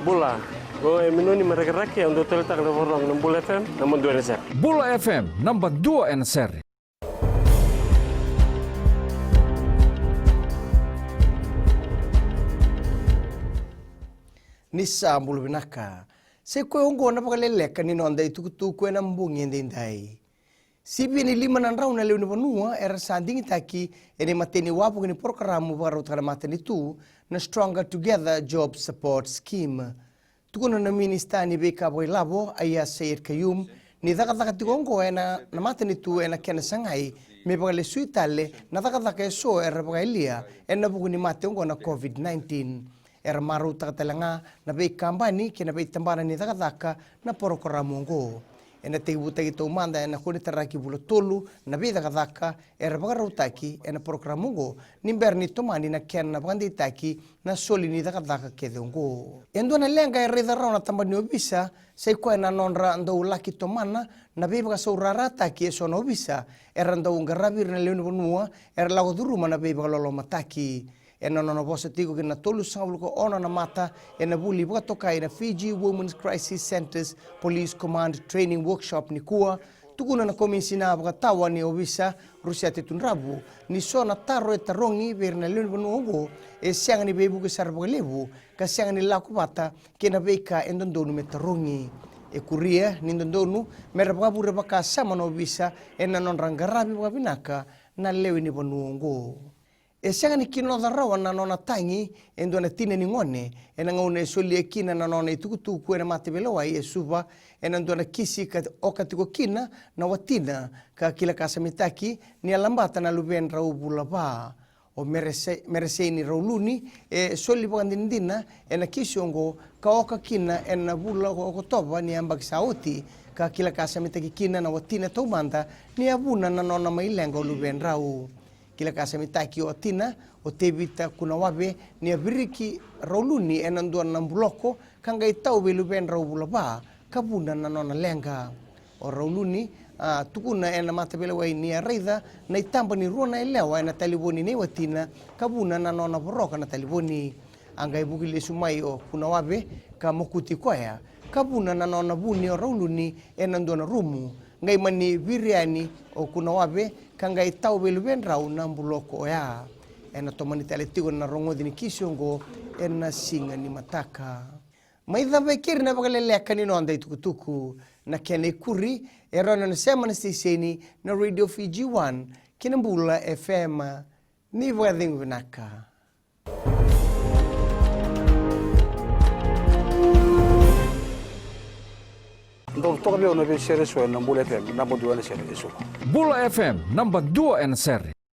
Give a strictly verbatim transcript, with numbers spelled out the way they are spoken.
Bula. Qo e Minoni mai Rakiraki, au dau taleitaka na vakarorogo na Bula F M, naba dua ena sere. Bula F M, naba dua ena sere. Ni sa bula vinaka. Sa i koya oqo na vakaleleka ni noda itukutuku ena bogi edaidai. Sivia ni lima na drau na lewe ni vanua era sa digitaki ena imatai ni wavoki ni porokaramu vakarautaka na matanitu, na Stronger Together Job Support Scheme. Tukuna na minisita ni veika vakailavo, Aiyaz Sayed-Khaiyum, ni cakacaka tiko oqo ena, na matanitu ena kena sagai me vakalesui tale na cakacaka eso era vakayalia ena vuku ni mate oqo na COVID nineteen. Era marautaka tale ga na veikabani kei na veitabana ni cakacaka na porokaramu oqo. Ena tekivutaki taumada ena konitaraki vula tolu na veicakacaka era vakarautaki ena porokaramu oqo, ni bera ni tomani na kena vakadeitaki na soli ni cakacaka kece oqo. E dua na leqa e raica rawa na tabana ni ovisa, sa i koya na nodra dau laki tomana na veivakasaurarataki eso na ovisa era dau qaravi ira na lewe ni vanua era lako curuma na veivakalolomataki. Ena nona vosa tiko ki na tolusagavulu ka ono na mata ena vuli vakatokai na Fiji Women's Crisis Centres Police Command Training Workshop nikua, tukuna na komisina vakatawa ni ovisa, Rusiate Tudravu, ni so na taro e tarogi vei ira na lewe ni vanua oqo e sega ni veivuke sara vakalevu ka sega ni lako vata kei na veika e dodonu me tarogi. E kuria ni dodonu me ra vakavure vakasama na ovisa ena nodra qaravi vakavinaka na lewe ni vanua oqo. E sega ni kinoca rawa na nona tagi e dua na tina ni gone ena gauna e solia kina na nona itukutuku ena mataveilewai e Suva, ena dua na kisi ka oka tiko kina na watina, ka kila ka samitaki ni a labata na luvedrau vula va. O Merese-, Mereseini Rauluni e soli vakadinadina ena kisi oqo, ka oka kina ena vula o Okotova ni yabaki sa oti, ka kila ka samitaki kina na watina taumada ni a vuna na nona mai leqa o luvedrau. Kila ka samitaki o watina, o Tevita Kunawave, ni a viriki Rauluni ena dua na buloko ka qai tau vei luvedrau vula va ka vuna na nona leqa. O Rauluni a tukuna ena mataveilewai ni a raica na itaba ni rua na yalewa ena talevoni nei watina ka vuna na nona voroka na talevoni. A qai vuki lesu mai o Kunawave ka mokuti koya ka vuna na nona vuni o Rauluni ena dua na rumu. Qai mani viri yani o Kunawave ka qai tau vei luvedrau na buloko oya. Ena tomani tale tiko na rogoci ni kisi oqo ena siga ni mataka. Mai cava e keri na vakaleleka ni noda itukutuku. Na kena ikuri e rawa ni o na sema na siteseni na Radio Fiji One kei na Bula F M. Ni vakacegu vinaka. Dou toka vei au na veisere eso ena Bula F M, naba dua ena sere eso. Bula F M, naba dua ena sere.